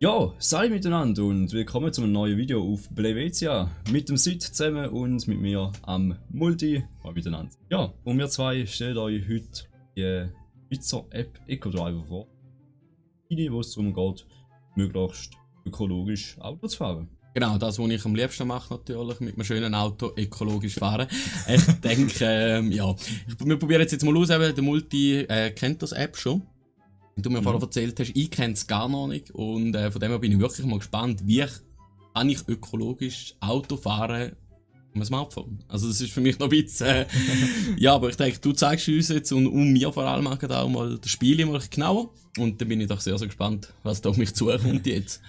Ja, sei miteinander und willkommen zu einem neuen Video auf Blevezia mit dem Sid zusammen und mit mir am Multi. Mal miteinander. Ja, und wir zwei stellen euch heute die Schweizer App EcoDriver vor, wo es darum geht, möglichst ökologisch Auto zu fahren. Genau, das, was ich am liebsten mache, natürlich, mit einem schönen Auto ökologisch fahren. Ich denke, ja, wir probieren jetzt mal aus, eben, der Multi kennt das App schon. Wie du mir vorher erzählt hast, ich kenne es gar noch nicht und von dem her bin ich wirklich mal gespannt, wie kann ich ökologisch Auto fahren mit einem Smartphone. Also das ist für mich noch ein bisschen, ja, aber ich denke, du zeigst uns jetzt und mir vor allem auch mal das Spiel mal genauer und dann bin ich doch sehr, sehr gespannt, was da auf mich zukommt jetzt.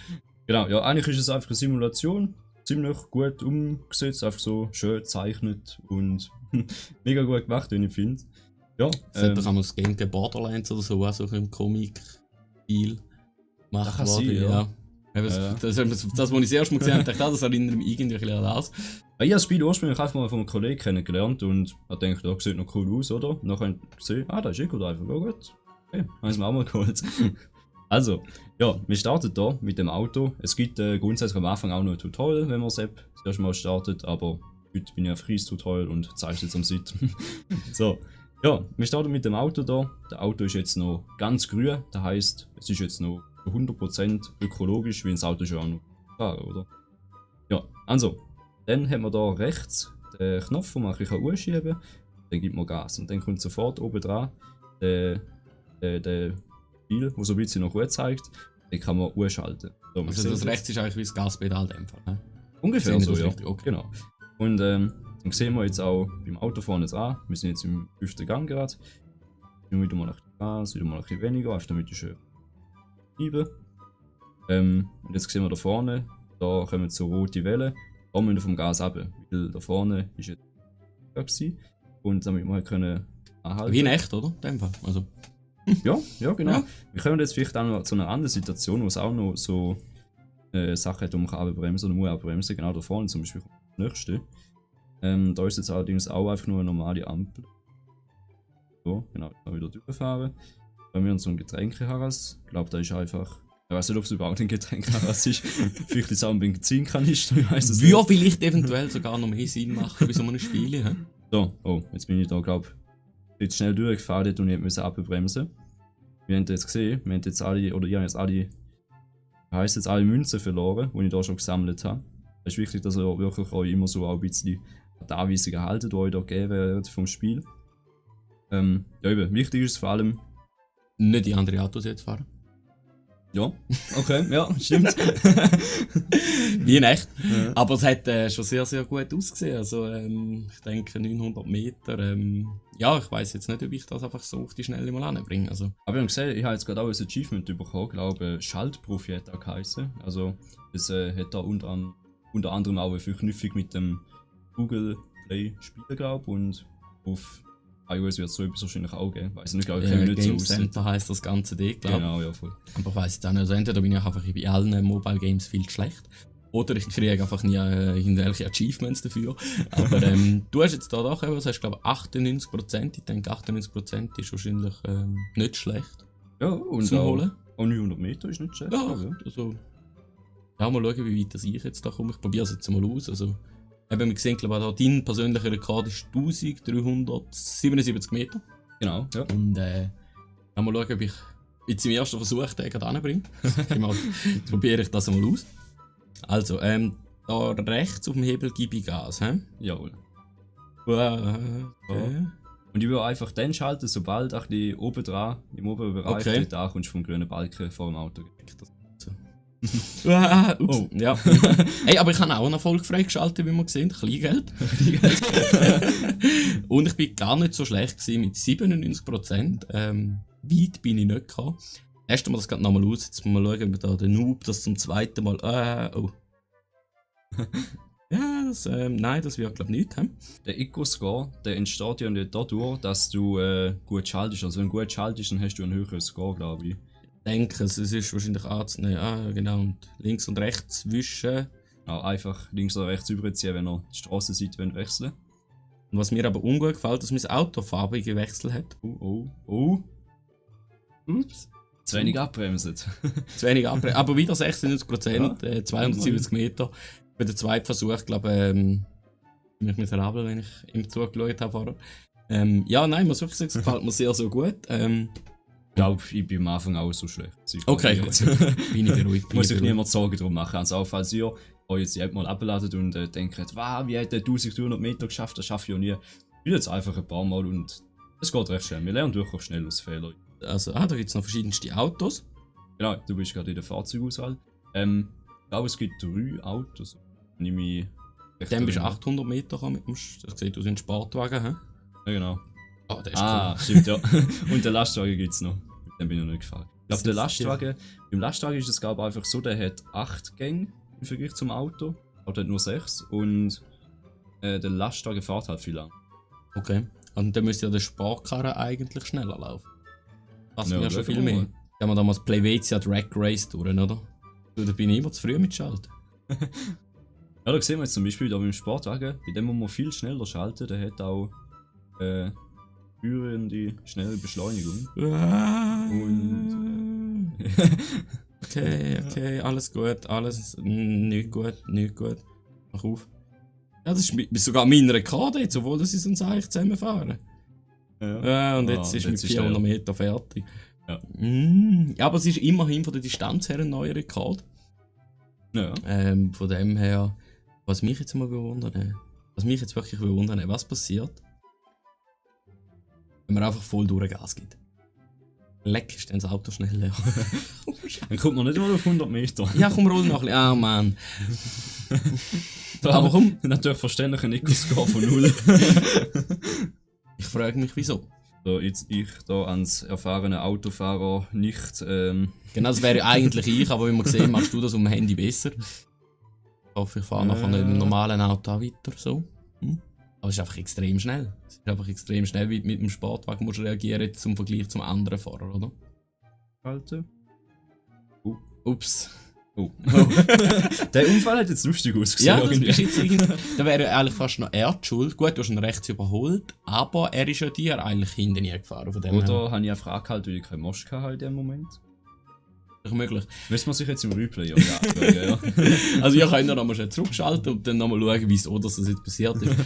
Genau, ja, eigentlich ist es einfach eine Simulation, ziemlich gut umgesetzt, einfach so schön gezeichnet und mega gut gemacht, wie ich finde. Ja, Das hat doch einmal das Game Borderlands oder so, auch so im Comic-Stil gemacht kann worden. sein, ja. Das, was ich das erste Mal gesehen habe, dachte ich, das erinnert mich irgendwie an das. Ja, ich habe das Spiel ursprünglich einfach mal von einem Kollegen kennengelernt und habe gedacht, das sieht noch cool aus, oder? Und dann habe ich gesehen, da ist EcoDriver, ja gut. Okay, haben wir auch mal geholt. Also, ja, wir starten hier mit dem Auto. Es gibt grundsätzlich am Anfang auch noch ein Tutorial, wenn man das App das erste Mal startet, aber heute bin ich auf ein Tutorial und zeige es jetzt am Seite. So, ja, wir starten mit dem Auto hier. Das Auto ist jetzt noch ganz grün, das heisst, es ist jetzt noch 100% ökologisch, wie das Auto schon auch noch fahren, oder? Ja, also, dann haben wir hier rechts den Knopf, den man anschieben kann. Dann gibt man Gas und dann kommt sofort oben dran der Pfeil, der so ein bisschen noch gut zeigt. Den kann man ausschalten. So, Also das rechts ist eigentlich wie das Gaspedal in dem Fall, ne? ungefähr so, ja. Richtig, okay. Genau. Und dann sehen wir jetzt auch beim Auto vorne dran. Wir sind jetzt im 5. Gang gerade. Wieder mal ein bisschen Gas, wieder mal ein bisschen weniger, einfach damit ich schön bleibe. Und jetzt sehen wir da vorne, da kommen so rote Wellen. Da müssen wir vom Gas runter, weil da vorne ist jetzt gewesen. Und damit wir halt können anhalten. Wie in echt, oder? In dem Fall. Also. Ja, genau. Ja. Wir kommen jetzt vielleicht auch noch zu einer anderen Situation, wo es auch noch so Sachen hat, wo man abbremsen oder muss abbremsen. Genau da vorne zum Beispiel das nächste. Da ist jetzt allerdings auch einfach nur eine normale Ampel. So, genau, da wieder durchfahren. Da haben wir so ein Getränkeharras. Ich glaube, da ist einfach. Ich weiß nicht, ob es überhaupt ein Getränkeharras ist. Vielleicht ist es auch ein Benzinkanister, ich weiß es nicht. Würde vielleicht eventuell sogar noch mehr Sinn machen bei so einem Spiel. He? So, oh, jetzt bin ich da, glaube ich, jetzt schnell durchgefahren und ich musste abbremsen. Wir haben jetzt gesehen, wir haben jetzt alle, oder ich habe jetzt alle, heisst jetzt alle Münzen verloren, die ich da schon gesammelt habe. Es ist wichtig, dass ihr wirklich euch immer so auch ein bisschen an die Anweisungen haltet, die euch da gegeben werden vom Spiel. Ja, eben, wichtig ist es vor allem. Nicht die anderen Autos jetzt fahren. Ja, okay, ja, stimmt. Wie in echt. Ja. Aber es hat schon sehr, sehr gut ausgesehen. Also, ich denke 900 Meter. Ja, ich weiss jetzt nicht, ob ich das einfach so auf die Schnelle mal anbringe. Also. Aber wir haben gesehen, ich habe jetzt gerade auch ein Achievement bekommen, glaube Schaltprofi hat auch geheißen. Also, es hat da unter anderem auch eine Verknüpfung mit dem Google Play Spiel, glaube ich, und auf iOS wird es so etwas wahrscheinlich auch geben. Weiß nicht, glaube ich, kenne mich nicht Game so aus. Center heisst das Ganze Ding, glaube ich. Genau, ja, voll. Aber ich weiss jetzt auch nicht. Also entweder bin ich einfach bei allen Mobile Games viel zu schlecht. Oder ich kriege einfach nie irgendwelche Achievements dafür. Aber du hast jetzt da doch, was hast du, glaube 98%. Ich denke 98% ist wahrscheinlich nicht schlecht. Ja, und Zum auch, Holen. auch 900 Meter ist nicht schlecht. Ja, Also. also. Ja, mal schauen, wie weit das ich jetzt da komme. Ich probiere es jetzt mal aus. Also, eben, wir sehen, glaube ich, dein persönlicher Rekord ist 1377 Meter. Genau, ja. Und mal schauen, ob ich jetzt im ersten Versuch den gerade anbringe. Jetzt probiere ich das mal aus. Also, da rechts auf dem Hebel gebe ich Gas, hä? Jawohl. Okay. Und ich würde einfach dann schalten, sobald auch die oben dran, im oberen Bereich, Okay. da kommst du vom grünen Balken vor dem Auto. Ups. Oh. Ja. Hey, aber ich habe auch einen Erfolg freigeschaltet, wie wir sehen. Kleingeld. Und ich bin gar nicht so schlecht gewesen mit 97%. Weit bin ich nicht gekommen. Testen wir das gerade nochmal aus. Jetzt mal schauen, ob da der Noob das zum zweiten Mal. Oh. Ja, nein, das wird glaube ich nicht. Der Eco-Score, der entsteht ja nicht dadurch, dass du gut schaltest. Also wenn du gut schaltest, dann hast du einen höheren Score, glaube ich. Ich denke, es ist wahrscheinlich anzunehmen. Genau. Und links und rechts wischen. Ja, einfach links oder rechts überziehen, wenn ihr die Strassenseite wechseln Und was mir aber ungut gefällt, dass mein Auto farbige Wechsel hat. Oh. Ups. Zu wenig abbremsen. Zu wenig abbremsen. Aber wieder 96%, 270 Meter. Bei dem zweiten Versuch, glaube ich, bin ich miserabel, wenn ich ihm zugeschaut habe vorher. Ja, nein, muss wirklich sagen, es gefällt mir sehr, sehr gut. Ich glaube, ich bin am Anfang auch so schlecht. Okay, gut. Bin ich beruhigt. Muss sich niemand Sorgen darum machen. Also auch falls ihr euch jetzt die App mal abladet und denkt, wow, wie hat der 1300 Meter geschafft, das schaffe ich ja nie. Ich jetzt einfach ein paar Mal und es geht recht schnell. Wir lernen durchaus schnell aus Fehlern. Also, da gibt es noch verschiedenste Autos. Genau, du bist gerade in der Fahrzeugauswahl. Ich glaube, es gibt 3 Autos. Nehme ich Dann bist du 800 Meter mit dem, das sieht aus wie ein Sportwagen, hä? Ja, genau. Oh, der ist cool. Stimmt, ja. Und den Lastwagen gibt es noch. Mit dem bin ich noch nicht gefahren. Ich glaube, beim Lastwagen ist es glaube ich einfach so, der hat 8 Gänge im Vergleich zum Auto. Oder hat nur 6. Und der Lastwagen fährt halt viel lang. Okay. Und dann müsste ja der Sportkarren eigentlich schneller laufen. Das Ja, wäre schon viel genau. mehr. Da haben wir damals Plevezia Drag Race durch, oder? Du, da bin ich immer zu früh mitschalten. Ja, da sehen wir jetzt zum Beispiel da beim Sportwagen, bei dem muss man viel schneller schalten, der hat auch führende, schnelle Beschleunigung. Und Okay, alles gut, alles nicht gut. Mach auf. Ja, das ist sogar mein Rekord jetzt, obwohl das ist uns eigentlich zusammenfahren. Ja, und jetzt ist mit 400 Meter fertig. Ja. Ja, aber es ist immerhin von der Distanz her ein neuer Rekord. Ja. Von dem her, was mich jetzt mal wundern, was passiert, wenn man einfach voll durch Gas gibt. Leck ist dann das Auto schnell leer. Dann kommt man nicht mal auf 100 Meter. Ja, komm, roll noch ein bisschen. Ah, Mann. Aber komm. Natürlich verständlich ein Nico-Score von 0. Ich frage mich, wieso. So, jetzt ich da als erfahrener Autofahrer nicht. Genau, das wäre eigentlich ich, aber wie man sehen, machst du das um dem Handy besser. Ich hoffe, ich fahre nachher mit dem normalen Auto auch weiter. So. Aber es ist einfach extrem schnell. Es ist einfach extrem schnell, wie du mit dem Sportwagen musst reagieren jetzt zum Vergleich zum anderen Fahrer, oder? Halte. Ups. Oh. Der Unfall hat jetzt lustig ausgesehen. Ja, das ist jetzt da wäre eigentlich fast noch er die Schuld. Gut, du hast ihn rechts überholt, aber er ist ja dir eigentlich hinten nie gefahren. Von dem Oder habe ich einfach angehalten, weil ich keine Moschka hatte in dem Moment? Ist möglich. Müssen wir sich jetzt im Replay anschauen, ja. Also ihr könnt ja nochmal schnell zurückschalten und dann nochmal schauen, wieso das jetzt passiert ist.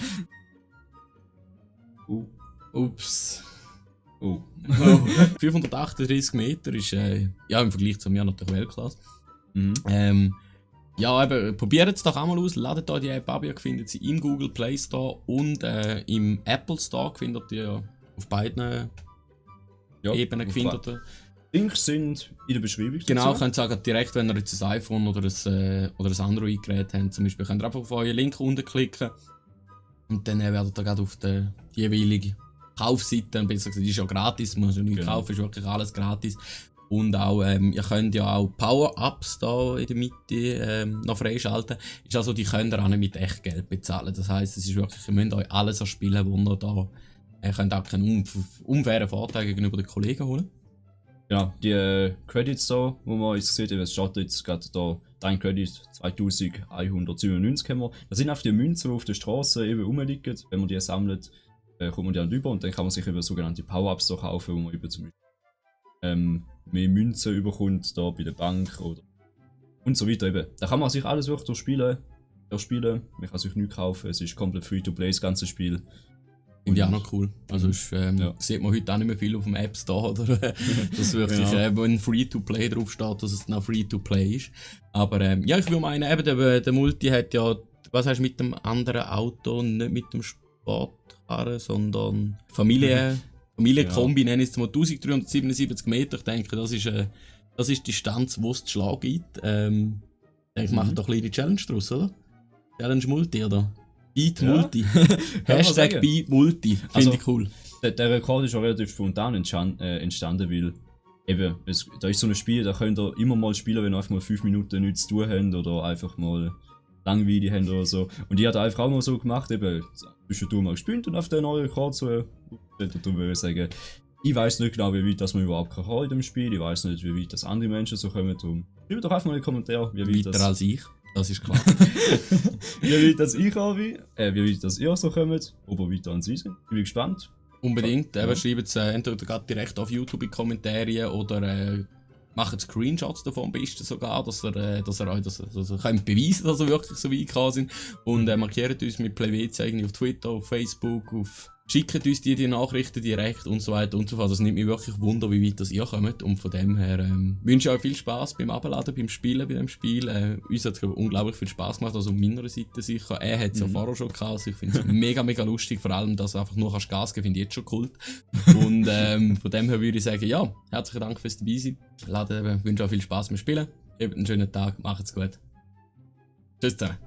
Ups. Oh. 538 Meter ist ja im Vergleich zu mir natürlich Weltklasse. Mhm. Ja, eben, probiert es doch einmal aus, ladet da die App ab, ihr findet sie im Google Play Store und im Apple Store, findet ihr auf beiden Ebenen. Links sind in der Beschreibung. Genau, ihr könnt sagen, direkt, wenn ihr jetzt ein iPhone oder ein Android-Gerät habt, zum Beispiel, könnt ihr einfach auf euren Link unten klicken und dann werdet ihr gerade auf die jeweilige Kaufseite, besser gesagt, die ist ja gratis, man muss ja nichts kaufen, ist wirklich alles gratis. Und auch, ihr könnt ja auch Power-Ups da in der Mitte noch freischalten. Ist also, die könnt ihr auch nicht mit echt Geld bezahlen. Das heisst, es ist wirklich, ihr müsst euch alles erspielen, wo ihr da könnt auch keinen unfairen Vorteil gegenüber den Kollegen holen. Ja, die Credits da, wo man jetzt sieht, es steht jetzt gerade da, dein Credit 2197 haben wir. Das sind einfach die Münzen, die auf der Straße eben rumliegen. Wenn man die sammelt, kommt man die dann rüber und dann kann man sich eben sogenannte Power-Ups da kaufen, wo man eben zum Beispiel mehr Münzen überkommt, da bei der Bank oder und so weiter eben. Da kann man sich alles wirklich durchspielen. Man kann sich nichts kaufen, es ist komplett free-to-play, das ganze Spiel. Finde ich auch noch cool. Also sieht man heute auch nicht mehr viel auf dem App Store, oder? Dass wirklich, wenn Free-to-Play draufsteht, dass es dann auch Free-to-Play ist. Aber ja, ich würde meinen, eben der Multi hat ja, was heißt mit dem anderen Auto, nicht mit dem Sportkarren, sondern Familienkombi, nenne ich es mal 1377 Meter. Ich denke, das ist die Distanz, wo es zu Schlag gibt. Ich denke, wir machen doch eine kleine Challenge draus, oder? Challenge Multi, oder? Beat Multi. Hashtag Beat Multi. Finde ich cool. Der Rekord ist auch relativ spontan entstanden, weil eben, da ist so ein Spiel, da könnt ihr immer mal spielen, wenn ihr einfach mal 5 Minuten nichts zu tun habt oder einfach mal Langweile habt oder so. Und die hat einfach auch mal so gemacht, eben, zwischendurch mal gespielt und auf den neuen Rekord so, darum würde ich sagen, ich weiss nicht genau, wie weit das man überhaupt kann in dem Spiel, ich weiss nicht, wie weit das andere Menschen so kommen. Schreibt doch einfach mal in den Kommentaren, wie weit das... Weiter als ich. Das ist klar. wie weit das ich habe, wie weit das ihr so kommt, ob ihr weiter an sie sind. Ich bin gespannt. Unbedingt. Schreibt es entweder gerade direkt auf YouTube in die Kommentare oder macht Screenshots davon, am besten sogar, dass er euch das könnt beweisen, dass er wirklich so weit gekommen sind. Und markiert uns mit PlayWC irgendwie auf Twitter, auf Facebook, schickt uns die Nachrichten direkt und so weiter und so fort. Das nimmt mich wirklich Wunder, wie weit das ihr kommt. Und von dem her wünsche ich euch viel Spaß beim Abladen, beim Spielen bei dem Spiel. Uns hat es unglaublich viel Spaß gemacht, also auf meiner Seite sicher. Er hat es ja vorher schon gehabt, also ich finde es mega, mega lustig. Vor allem, dass du einfach nur Gas geben, finde ich jetzt schon cool. Und von dem her würde ich sagen, ja, herzlichen Dank fürs dabei sein. Wünsche euch viel Spaß beim Spielen. Habt einen schönen Tag, macht's gut. Tschüss zusammen.